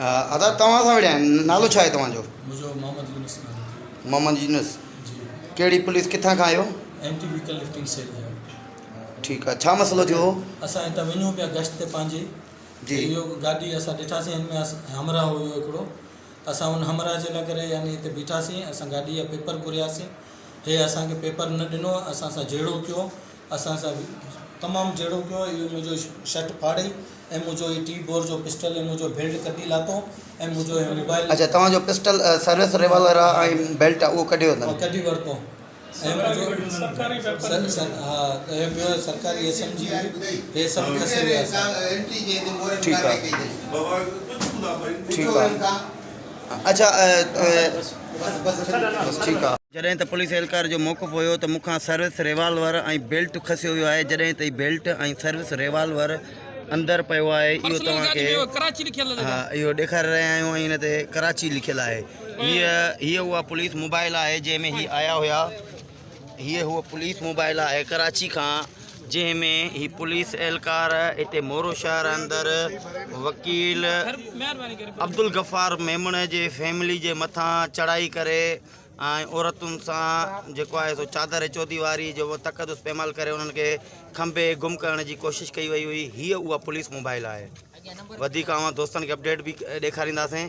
ادا توهان سان وڙهيا آهن نالو ڇا آهي توهان جو؟ منهنجو محمد يونس نالو ٿيو. محمد يونس جي. ڪهڙي پوليس ڪٿان کان آهيو؟ اينٽي وهيڪل لفٽنگ سيل جا. ٺيڪ آهي ڇا مسئلو ٿيو هو؟ اسان هتان وڃون پيا گشت تي پنهنجي جي. اهو گاڏي اسان ڏٺاسين هن ۾ همراهه هيو هڪڙو اسان ان همراهه جي لاء ڪري يعني هتي بيٺاسين اسان گاڏي جا پيپر گهرياسين هي اسان کي پيپر نه ڏنو اسان سان جهيڙو ڪيو اسان سان تمام جهيڙو ڪيو اهو منهنجو شرٽ ڦاڙي ۽ منهنجو هي ٽي بور جو پسٽل ۽ منهنجو بيلٽ ڪڍي لاٿو ۽ منهنجو هي موبائل. اڇا توهان جو پسٽل سروس ريوالور ۽ بيلٽ اهو ڪڍيو اٿن. ڪڍي ورتو ۽ منهنجو ها ۽ ٻيو سرڪاري ايس ايم جي هئي هي سڀ کسي ويا اسان. ٺيڪ آ ٺيڪ آ اڇا بس ٺيڪ آ. جڏهن ته پوليس اهلڪار جو موقف هيو ته مون کان سروس ريوالور ۽ بيلٽ کسيو ويو آهي جڏهن ته هي بيلٽ ۽ سروس ريوالور اندر پيو آهي اهو توهان کي ها اهو ڏيکاري رهيا آهيون ۽ ان تي ڪراچي لکيل آهي هيء هيء اها پوليس موبائل آهي جنهن ۾ هي آيا هيا هيء هو پوليس موبائل آهي ڪراچي کان جنهن ۾ هي پوليس اهلڪار هتي مورو شهر اندر وڪيل عبدالغفار ميمڻ جي فيملي جي مٿان چڙهائي ڪري ۽ عورتن سان جيڪو آهي سو چادر چوديواري جو تقدس پيمال ڪري انهن کي کنڀي گم ڪرڻ جي ڪوشش ڪئي وئي هئي هيء اها پوليس موبائل آهي وڌيڪ اوهان دوستن کي اپڊيٽ به ڏيکارينداسين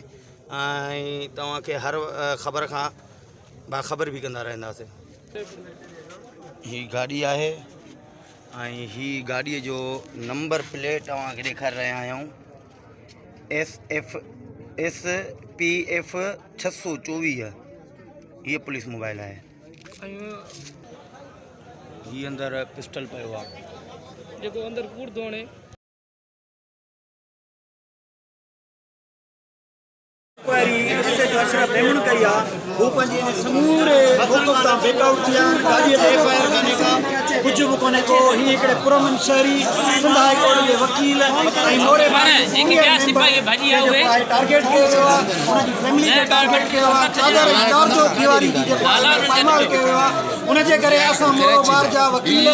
۽ توهان کي هر خبر کان باخبر به ڪندا رهنداسين هي گاڏي آهي ۽ هي گاڏي جو نمبر پليٽ اوهان کي ڏيکاري رهيا آهيون S F S P F 624 هيء پوليس موبائل آهي. هي اندر پسٽل پيو آ. جيڪو اندر ڪوڙ ٿو هڻي. Inquiry S H O Ashraf Memon ڪئي آ هو پنهنجي ان سموري موقف تان بيڪ آئوٽ ٿيا آهن گاڏي تي ايف I R ڪانهي ڪا ڪجهه به ڪونهي ڪو هي هڪڙي پرامن شهري سنڌ هاء ڪورٽ جي وڪيل ۽ موري بار جي سينيئر ميمبر کي جيڪو آهي ٽارگيٽ ڪيو ويو آهي ان جي فيملي کي ٽارگيٽ ڪيو ويو آهي چادر ۽ چارجو ديواري جي جيڪو آهي پائمال ڪيو ويو آهي ان جي ڪري اسان مورو بار جا وڪيل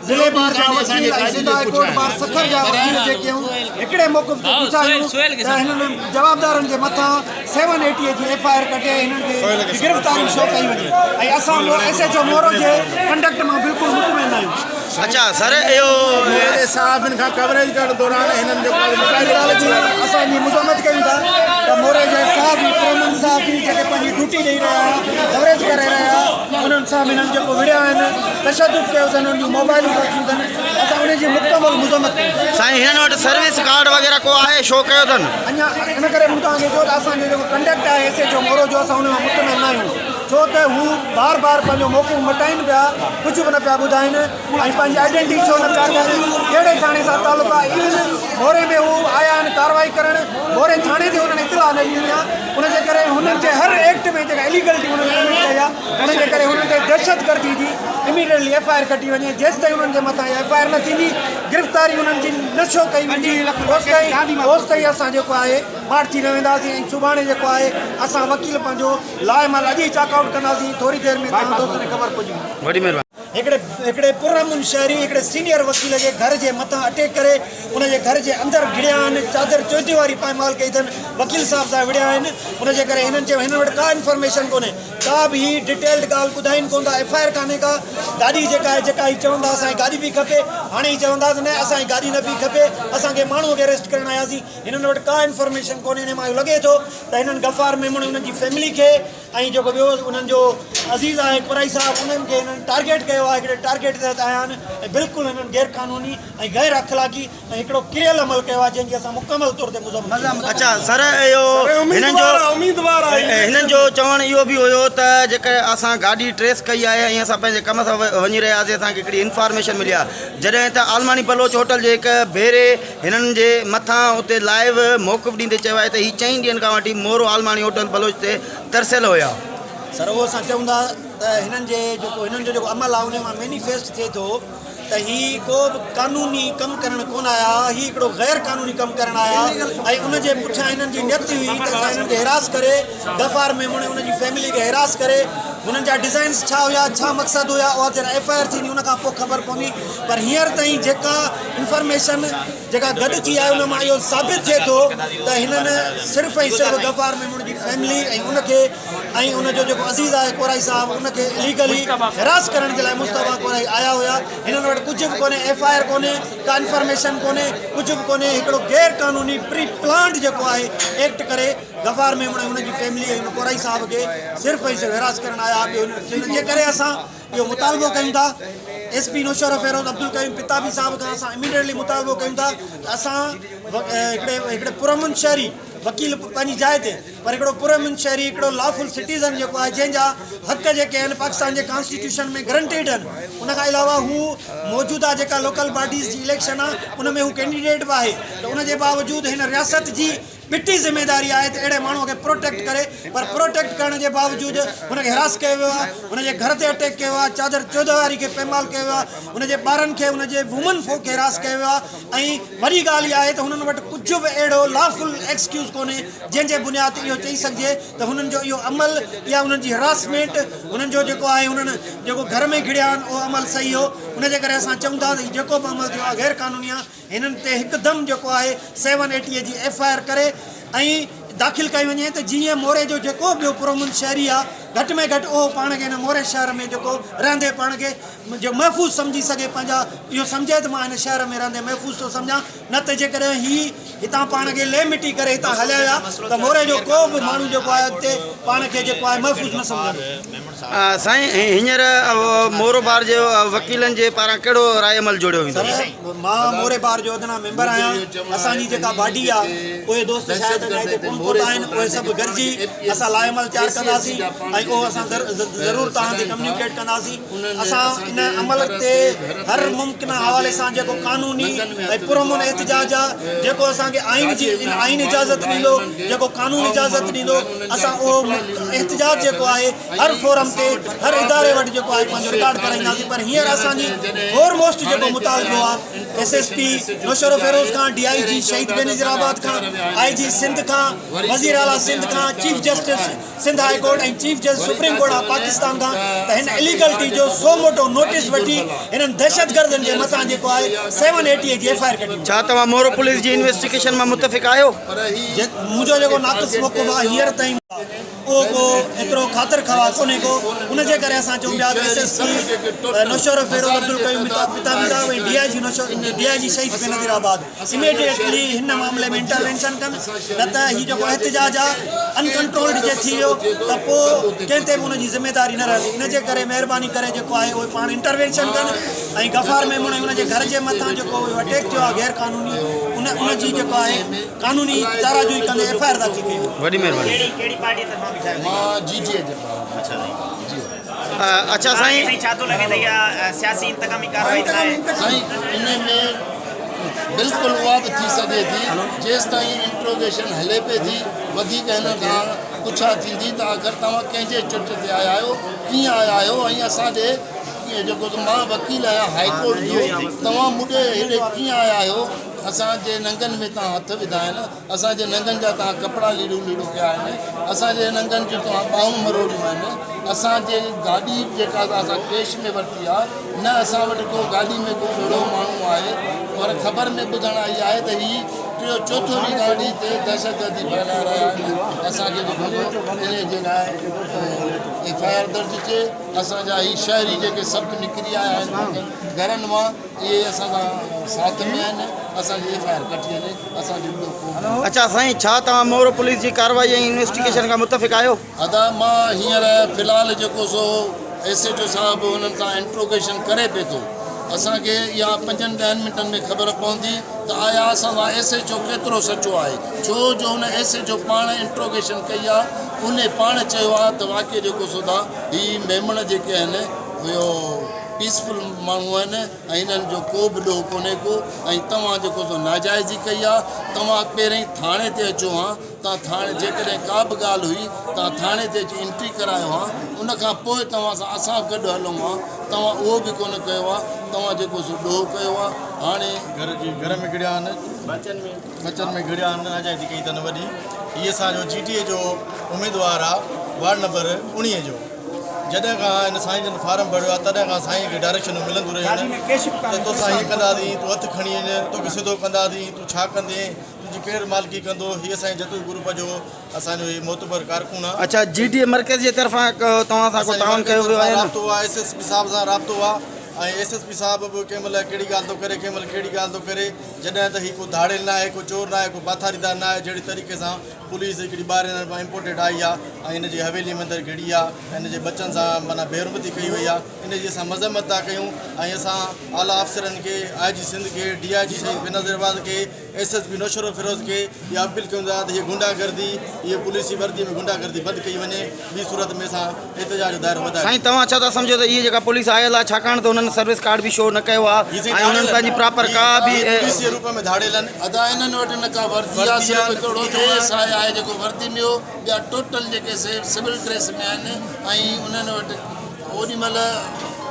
ضلعي بار جا وڪيل ۽ Sindh high court bar Sukkur جا وڪيل جيڪي آهيون هڪڙي موقف تي بيٺا آهيون ته هنن جوابدارن جي مٿان سيون ايٽي جي ايف I R ڪٽي هنن کي گرفتاري شو ڪئي وڃي ۽ اسان ايس ايڇ او مورو جي ڪنڊڪٽ مان بلڪل مطمئن آهيون. اڇا سر اهو موري جي صحافين کان ڪوريج ڪرڻ دوران هنن جو ڳالهه جي اسان جي مذمت ڪيون ٿا ته موري جا صحافي پرامن صحافي جيڪي پنهنجي ڊيوٽي ڏئي رهيا ڪوريج ڪري رهيا انهن سان به هنن جيڪو وڙهيا آهن تشدد ڪيو اٿن انهن جون موبائلون کسيون اٿن اسان انهن جي مڪمل مذمت ڪيون ٿا. سائين هنن وٽ سروس ڪارڊ وغيره ڪو آهي شو ڪيو اٿن. اڃا ان ڪري مون توهان کي چيو ته اسان جو جيڪو ڪنڊڪٽ آهي ايس ايڇ او مورو جو اسان ان مان مطمئن نه آهيون ڇو ته هو بار بار پنهنجو موقف مٽائين پيا ڪجهه به نه پيا ٻڌائين ۽ پنهنجي آئيڊنٽي شو نه پيا ڪن ڪهڙي ٿاڻي سان تعلق آهي ايون موري ۾ هو آيا آهن ڪارروائي ڪرڻ موري ٿاڻي تي انهن اطلاع نه ڏني آهي ان جي ڪري هنن جي هر ايڪٽ ۾ جيڪا اليگلٽي انهن ڪمٽ ڪئي آهي ان جي ڪري هنن تي دهشتگردي جي اميڊيٽلي ايف I R ڪٽي وڃي جيستائين انهن جي مٿان ايف I R نه ٿيندي گرفتاري انهن جي نه شو ڪئي ويندي اوستائين اوستائين اسان جيڪو آهي ماٺ ٿي نه وينداسين ۽ سڀاڻي جيڪو آهي اسان وڪيل پنهنجو لاء عمل اڄ ئي چاڪ آئوٽ ڪنداسين ٿوري دير ۾ توهان دوستن کي خبر پئجي ويندي. وڏي مهرباني. هڪڙي هڪڙي پرامن شهري هڪڙي سينيئر وڪيل جي گهر جي مٿان اٽيڪ ڪري ان جي گهر جي اندر گهڙيا آهن چادر چوديواري پائمال ڪئي اٿن وڪيل صاحب سان وڙهيا آهن ان جي ڪري هنن چيو هنن وٽ ڪا انفارميشن ڪونهي ڪا به هي ڊيٽيلڊ ڳالهه ٻڌائين ڪونه ٿا ايف I R ڪانهي ڪا گاڏي جيڪا آهي جيڪا هي چون ٿا اسان کي گاڏي پئي کپي هاڻي هي چون ٿا ته نه اسان کي گاڏي نه پئي کپي اسان کي ماڻهو کي اريسٽ ڪرڻ آياسين هنن وٽ ڪا انفارميشن ڪونهي ان مان اهو لڳي ٿو ته هنن غفار ميمڻ انهن جي فيملي کي ۽ جيڪو ٻيو انهن جو عزيز آهي قرائي صاحب انهن کي هنن ٽارگيٽ ڪيو آهي هڪڙي ٽارگيٽ تحت آيا آهن ۽ بلڪل هنن غير قانوني ۽ غير اخلاقي ۽ هڪڙو ڪريل عمل ڪيو آهي جنهن جي اسان مڪمل طور تي مذمت ڪيون ٿا. اڇا سر اهو هنن جو هنن جو چوڻ اهو به هيو ته جيڪڏهن اسان گاڏي ٽريس ڪئي آهي ۽ اسان پنهنجي ڪم سان وڃي رهيا هئاسين اسان کي هڪڙي انفارميشن ملي آهي جڏهن ته عالماڻي بلوچ هوٽل جي هڪ ڀيري هنن جي مٿان اتي لائيو موقف ڏيندي چيو آهي ته هي چئن ڏينهن کان وٺي مورو عالماڻي هوٽل بلوچ تي ترسيل هيا. سر اهو اسان چئون ٿا ته هنن جي جيڪو هنن جو جيڪو عمل آهي ان مان مينيفيسٽ ٿئي ٿو ته هي ڪو به قانوني ڪم ڪرڻ ڪونه آيا هي هڪڙو غير قانوني ڪم ڪرڻ آيا ۽ ان جي پٺيان هنن جي نيت هئي ته اسان هنن کي هراس ڪري غفار ميمڻ ان جي فيملي کي هراس ڪري هنن جا ڊزائنس ڇا هيا ڇا مقصد هيا اها جڏهن ايف I R ٿيندي ان کان پوء خبر پوندي پر هينئر تائين جيڪا انفارميشن جيڪا گڏ ٿي آهي ان مان اهو ثابت ٿئي ٿو ته هنن صرف ۽ صرف غفار ميمڻ جي فيملي ۽ ان کي ۽ ان جو جيڪو عزيز آهي ڪورائي صاحب ان کي اليگلي حراس ڪرڻ جي لاء مصطفيٰ ڪورائي آيا هيا. هنن وٽ ڪجهه به ڪونهي، ايف I R ڪونهي، ڪا انفارميشن ڪونهي، ڪجهه به ڪونهي، هڪڙو غير قانوني پري پلانڊ جيڪو آهي ايڪٽ ڪري غفار ميمڻ ۽ ان جي فيملي ۽ ان ڪورائي صاحب کي صرف ۽ صرف حراس ڪرڻ آيا ٻيو هن جي ڪري اسان اهو مطالبو ڪيون ٿا ايس پي نوشهروفيروز عبدالقيوم پتابي صاحب کان اسان اميڊيٽلي مطالبو ڪيون ٿا ته اسان هڪڙي هڪڙي پرامن شهري وڪيل پنهنجي جاء تي پر هڪڙو پرامن شهري هڪڙو لافل سٽيزن جيڪو آهي جنهن جا حق جيڪي آهن پاڪستان جي ڪانسٽيٽيوشن ۾ گرنٽيڊ آهن ان کان علاوه هو موجوده جيڪا لوڪل باڊيز جي اليڪشن آهي ان ۾ هو ڪينڊيڊيٽ به آهي ته ان جي باوجود هن رياست جي ٻٽي ذميداري آهي ته اهڙي ماڻهو کي پروٽيڪٽ ڪري پر پروٽيڪٽ ڪرڻ جي باوجود هن کي هراس ڪيو ويو آهي هن جي گهر تي اٽيڪ ڪيو ويو آهي چادر چودواري کي پيمال ڪيو ويو آهي هن جي ٻارن کي هن جي وومن فوڪ کي هراس ڪيو ويو آهي ۽ وڏي ڳالهه اها آهي ته هنن وٽ ڪجهه به اهڙو لافل ايڪسڪيوز ڪونهي جنهن جي بنياد تي اهو چئي سگهجي ته هنن جو اهو عمل يا انهن جي هراسمينٽ هنن جو جيڪو آهي هنن جيڪو گهر ۾ گهڙيا آهن اهو عمل صحيح هو ان جي ڪري اسان چئون ٿا ته هي جيڪو به عمل ٿيو آهي غير قانوني آهي هنن تي هڪدم جيڪو آهي سيون ايٽي جي ايف I R ڪري ۽ داخل ڪئي وڃي ته جيئن موري جو جيڪو ٻيو پرامن شهري آهي گهٽ ۾ گهٽ اهو پاڻ کي هن موري شهر ۾ جيڪو رهندي پاڻ کي جو محفوظ سمجهي سگهي پنهنجا اهو سمجهي ته مان هن شهر ۾ رهندي محفوظ ٿو سمجهان نه ته جيڪڏهن هي هتان پاڻ کي لي مٽي ڪري هتان هليا ويا ته موري جو ڪو به ماڻهو جيڪو آهي اڳتي پاڻ کي جيڪو آهي محفوظ نه سمجهندو. سائين هينئر مورو بار جي وڪيلن جي پاران ڪهڙو راء عمل جوڙيو ويندو؟ سر مان موري بار جو ادنا ميمبر آهيان اسان جي جيڪا باڊي آهي اهي دوست شايد اڃا هتي ڪونه پهتا آهن اهي سڀ گڏجي اسان لاء عمل تيار ڪنداسين ۽ اهو اسان ضرور توهان تي ڪميونيڪيٽ ڪنداسين. اسان ان عمل تي هر ممڪنه حوالي سان جيڪو قانوني ۽ پرامن احتجاج آ جيڪو اسان کي آئين جي آئين اجازت ڏيندو جيڪو قانون اجازت ڏيندو اسان اهو احتجاج جيڪو آهي هر فورم تي هر اداري وٽ جيڪو آهي پنهنجو رڪارڊ ڪرائينداسين پر هينئر اسان جي فور موسٽ جيڪو مطالبو آ ايس ايس پي نوشهروفيروز کان ڊي I جي شهيد بينظير آباد کان آئي جي سنڌ کان وزير اعليٰ سنڌ کان chief justice Sindh high court ۽ chief جج سپريم ڪورٽ آف پاڪستان کان ته هن اليگلٽي جو سو موٽو نوٽيس وٺي هنن دهشتگردن جي مٿان جيڪو آهي سيون ايٽي اي جي ايف I R ڪڍي وڃي. ڇا توهان مورو پوليس جي انويسٽيگيشن مان متفق آهيو؟ منهنجو جيڪو ناقص موقف آهي هينئر تائين اهو ڪو ايترو خاطر خواهه ڪونهي ڪو ان جي ڪري اسان چئون پيا ته S S P Naushahro Feroze Abdul Qayyum Pitafi صاحب ۽ D I G Naushahro D I G Shaheed Benazirabad immediately هن معاملي ۾ انٽروينشن ڪن نه ته هي جيڪو احتجاج آ ان ڪنٽرولڊ جي ٿي ويو ته پو ڪنهن تي به ان جي ذميداري نه رهندي ان جي ڪري مهرباني ڪري جيڪو آهي اهي پاڻ انٽروينشن ڪن ۽ غفار ميمڻ ۽ ان جي گهر جي مٿان جيڪو اهو اٽيڪ ٿيو آ غير قانوني ان ان جي جيڪو آهي قانوني چارا جوئي ڪندي ايف I R داخل ڪئي وڃي. وڏي مهرباني. مان جي ٽي اي جي پاران. اڇا سائين. سائين ڇا ٿو لڳي ته اها سياسي انتقامي ڪارروائي ته ناهي؟ سائين ان ۾ بلڪل اها به ٿي سگهي ٿي جيستائين انٽروگيشن هلي پئي ٿي وڌيڪ هنن کان پڇا ٿيندي ته آخر توهان ڪنهن جي چٽ تي آيا آهيو ڪيئن آيا آهيو ۽ اسان ڏي جيڪو مان وڪيل آهيان هائي ڪورٽ جو توهان مون ڏي هيڏي ڪيئن آيا آهيو اسان جي ننگن ۾ توهان هٿ وڌا آهن اسان جي ننگن جا توهان ڪپڙا ليڙون ليڙون ڪيا آهن، اسان جي ننگن جون توهان ٻانهون مروڙيون آهن، اسان جي گاڏي جيڪا اسان ڪيش ۾ ورتي آهي، نه اسان وٽ ڪو گاڏي ۾ ڪو اهڙو ماڻهو آهي، پر خبر ۾ ٻڌڻ آئي آهي ته هي ٽيون چوٿون ڏينهن گاڏي تي دهشتگردي ڦهلائي رهيا آهن، اسان کي جيڪو سو انهي جي لاء ايف I R درج ٿئي، اسان جا هي شهري جيڪي سڀ نڪري آيا آهن گهرن مان اهي اسان سان ساٿ ۾ آهن، اسان جي ايف I R ڪٽي وڃي. اسان جو ٻيو ڪو به. اڇا سائين ڇا توهان مورو پوليس جي ڪارروائي ۽ انويسٽيگيشن کان متفق آهيو؟ ادا مان هينئر في الحال جيڪو سو ايس ايچ او صاحب انهن سان انٽروگيشن ڪري پئي ٿو اسان کي اها پنجن ڏهن منٽن ۾ خبر پوندي ته آيا اسان سان ايس ايچ او ڪيترو سچو آهي ڇو جو ان ايس ايچ او پاڻ انٽروگيشن ڪئي آهي انهي پاڻ چيو آهي ته واقعي جيڪو سو ٿا هي ميمڻ جيڪي آهن اهو پيسفل ماڻهو آهن ۽ هنن جو ڪو به ڏوهه ڪونهي ڪو ۽ توهان جيڪو سو ناجائزي ڪئي آ توهان پهرئين ٿاڻي تي اچو هان تان ٿاڻي جيڪڏهن ڪا به ڳالهه هئي تان ٿاڻي تي اچي انٽري ڪرايو هان ان کان پوء توهان سان اسان گڏ هلون هان توهان اهو به ڪونه ڪيو آ توهان جيڪو سو ڏوهه ڪيو آ هاڻي گهر جي گهر ۾ گهڙيا آهن ٻچن ۾ گهڙيا آهن ناجائزي ڪئي اٿن وڏي هي اسان جو جي ٽي اي جو اميدوار آ وارڊ نمبر 19 جو. جڏهن کان هن سائين جن فارم ڀريو آهي تڏهن کان سائين کي ڊائريڪشنون ملنديون رهيون آهن ته توسان هيئن ڪنداسين، تون هٿ کڻي وڃ، توکي سڌو ڪنداسين، تون ڇا ڪندين، تنهنجي ڪير مالڪي ڪندو، هي اسان جي جتوئي گروپ جو اسان جو هي معتبر ڪارڪن آهي. اڇا جي ڊي اي مرڪز جي طرفان توهان سان ڪو اسان جي تعاون مرڪز ڪيو ويو طرفان آهي يا نه؟ رابطو آهي، ايس ايس پي صاحب سان رابطو آهي ۽ ايس ايس پي صاحب به ڪنهن مهل ڪهڙي ڳالهه ٿو ڪري ڪنهن مهل ڪهڙي ڳالهه ٿو ڪري، جڏهن ته هي ڪو ڌاڙيل ناهي، ڪو چور ناهي، ڪو پاٿاريدار ناهي، جهڙي طريقي سان پوليس هڪڙي ٻاهرين مان امپورٽيڊ آئي آ ۽ هن جي حويلي ۾ اندر گهڙي آ ۽ هن جي ٻچن سان معنيٰ بي حرمتي ڪئي وئي آ ان جي اسان مذمت ٿا ڪيون ۽ اسان اعليٰ آفيسرن کي آء جي سنڌ کي ڊي I جي شهيد بينظير آباد کي ايس ايس پي نوشهروفيروز کي اها اپيل ڪيون ٿا ته هيء گنڊا گردي هيء پوليسي وردي ۾ گنڊا گردي بند ڪئي وڃي ٻي صورت ۾ اسان احتجاج جو دائرو وڌائي سائين توهان ڇا ٿا سمجهو ته اهي جيڪا پوليس آيل آهي ڇاڪاڻ ته انهن سروس ڪارڊ به شو نه ڪيو آهي ۽ انهن پنهنجي پراپر ڪا به پوليس جي روپ ۾ ڌاڙيل آهن. ادا انهن وٽ نه ڪا وردي آ صرف هڪڙو ايس I آهي جيڪو وردي ۾ هو ٻيا ٽوٽل جيڪي سي سول ڊريس ۾ آهن ۽ انهن وٽ اوڏي مهل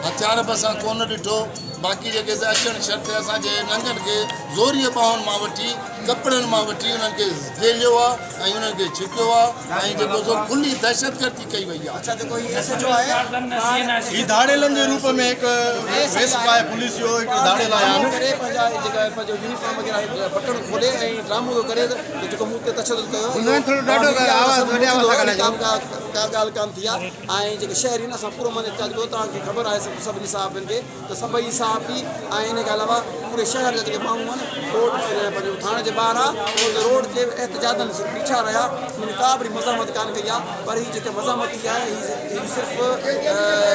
هٿيار به اسان ڪونه ڏٺو باقي جيڪي سي اچڻ شرط اسان جي ننگن کي زوريء ٻانهن مان وٺي ڪپڙن مان وٺي انهن کي گهيليو آ ۽ انهن کي ڇڪيو آ ۽ جيڪو سو کلي دهشتگردي ڪئي وئي آ. هي ڌاڙيلن جي روپ ۾ هڪ ويس پائي پوليس جو هڪ ڌاڙيل آيا آهن. ته سڀئي صحافي ۽ ان کان علاوه پوري شهر جا جيڪي ماڻهو آهن روڊ پنهنجو ٿاڻي جي ٻاهران روڊ تي احتجاجن صرف بيٺا رهيا انهن ڪا به مزاحمت ڪانه ڪئي آهي پر هي جيڪي مزاحمت ٿي آهي هي صرف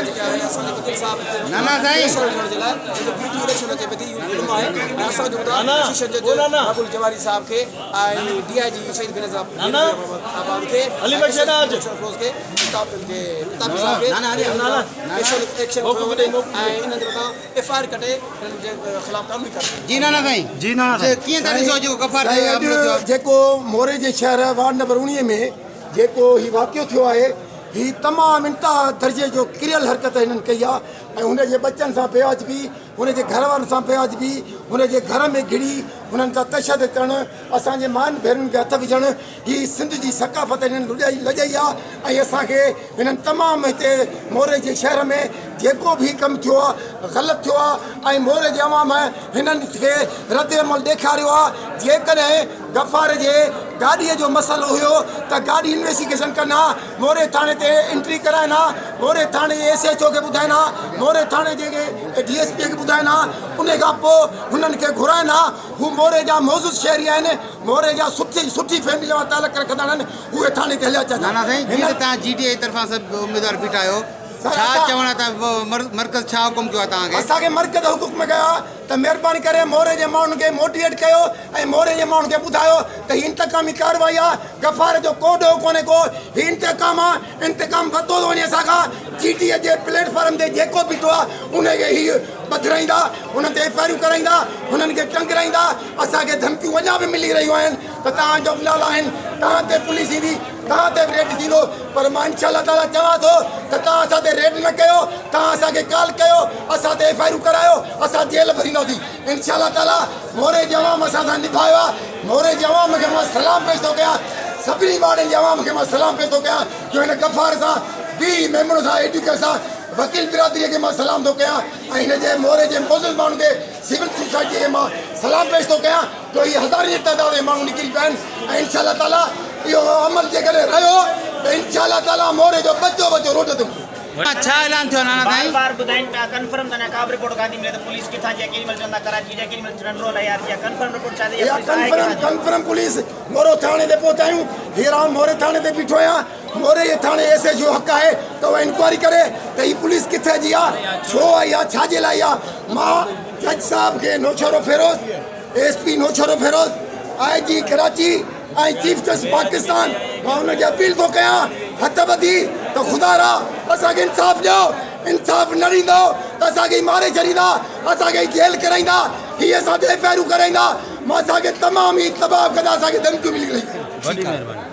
جيڪي آهي اسان جي وڪيل صاحب کي پريشر وجهڻ جي لاء جيڪو پي ٽي اليڪشن اچي پئي ٿي اهو ظلم آهي ۽ اسان جو ٻڌا سيشن جج بابل جواري صاحب کي ۽ ڊي I جي شهيد بينظير آباد کي افروز کي الطاف صاحب کي اسپيشل ايڪشن کنيو وڃي ۽ انهن جي مٿان ايف I R ڪٽي انهن جي خلاف قانوني ڪارروائي جي نانا سائين جي نانا سائين ڪيئن ٿا ڏسو جيڪو غفار تي حملو ٿيو اڄ جيڪو موري جي شهر وارڊ نمبر 19 ۾ جيڪو هي واقعو ٿيو آهي هي تمام انتها درجي جو ڪريل حرڪت هنن ڪئي آهي ۽ هن جي ٻچن سان بيواجبي هن جي گهر وارن سان بيواجبي هن جي گهر ۾ گهڙي هنن سان تشدد ڪرڻ اسان جي مائن ڀينرن کي هٿ وجهڻ هي سنڌ جي ثقافت هنن لڄائي لڄائي آ ۽ اسان کي هنن تمام هتي موري جي شهر ۾ جيڪو به ڪم ٿيو آ غلط ٿيو آ ۽ موري جي عوام هنن کي رد عمل ڏيکاريو آ جيڪڏهن غفار جي گاڏي جو مسئلو هيو ته گاڏي انويسيگيشن ڪن ها موري ٿاڻي تي انٽري ڪرائن ها موري ٿاڻي جي ايس ايڇ او کي ٻڌائن ها موري ٿاڻي جي ڊي ايس پي کي ٻڌائن ها ان کان پوء هنن کي گهرائن ها هو موري جا معزز شهري آهن، موري جا سٺي سٺي فيملي مان تعلق رکندڙ آهن، اهي ٿاڻي تي هليا اچن ٿا. نانا سائين جيئن ته توهان جي ڊي اي طرفان سڀ اميدوار بيٺا آهيو ڇا چوڻ آهي ته مرڪز ڇا حڪم ڪيو آهي توهان کي؟ اسان کي مرڪز حڪم ڪيو آهي ته مهرباني ڪري موري جي ماڻهن کي موٽيويٽ ڪيو ۽ موري جي ماڻهن کي ٻڌايو ته هي انتقامي ڪارروائي آهي، غفار جو ڪو ڏوهه ڪونهي ڪو، هي انتقام آهي، انتقام ورتو ٿو وڃي اسان کان، جي ڊي اي جي پليٽ فارم تي جيڪو بيٺو آهي ان کي هي ٻڌرائيندا، انهن تي ايف I آرون ڪرائيندا، انهن کي ٽنگرائيندا، اسان کي ڌمڪيون اڃا به ملي رهيون آهن ته توهان جو به نالا آهن، توهان تي پوليس ايندي، توهان تي به ريڊ ٿيندو پر مان انشاء الله تعاليٰ چوان ٿو ته توهان اسان تي ريڊ نه ڪيو، توهان اسان کي ڪال ڪيو، اسان تي ايف I آرون ڪرايو، اسان جيل ڀرينداسين، انشاء الله تعاليٰ موري جي عوام اسان سان نڀايو آهي، موري جي عوام کي مان سلام پيش ٿو ڪيان، سڀني وارڊن جي عوام کي مان سلام پيش ٿو ڪيان جو هن غفار سان بي ميمڻ سان ايڊوڪيٽ سان وڪيل برادري کي مان سلام ٿو ڪيان ۽ هن جي موري جي معزز ماڻهن کي سول سوسائٽي کي مان سلام پيش ٿو ڪيان جو هي هزارين جي تعداد ۾ ماڻهو نڪري پيا آهن ۽ انشاء الله تعالي اهو عمل جيڪڏهن رهيو ته انشاء الله تعالي موري جو ٻچو ٻچو روڊ تي هوندو. ڇا اعلان ٿيو نانا بار سائين. بار ٻڌائين پيا ڪنفرم ته اڃا ڪا به رپورٽ ڪانه ٿي ملي ته پوليس ڪٿان جي آهي ڪيڏي مهل چون ٿا ڪراچي جي آهي ڪيڏي مهل ننڍڙو الائي يار جي آهي ڪنفرم رپورٽ ڇا ٿي اها پوليس آهي ڪنفرم ڪٿان جي. ڪنفرم پوليس مورو ٿاڻي تي پهتا آهيون هينئر آئون موري ٿاڻي تي بيٺو آهيان موري جي ٿاڻي ايس ايڇ جو حق آهي ته اها انڪوائري ڪري ته هي پوليس ڪٿي جي آ ڇو آئي آ ڇا جي لاء آئي آ مان جج صاحب کي Naushahro Feroze S P Naushahro Feroze I G Karachi ۽ chief justice Pakistan مان ان کي اپيل ٿو ڪيان هٿ ٻڌي ته خدا را اسان کي انصاف ڏيو انصاف نه ڏيندو ته اسان کي ماري ڇڏيندا اسان کي جيل ڪرائيندا هي اسان تي ايف I آرون ڪرائيندا اسان کي تمام ئي تباهه ڪندا اسان کي ڌمڪيون ملي رهيون آهن. وڏي مهرباني.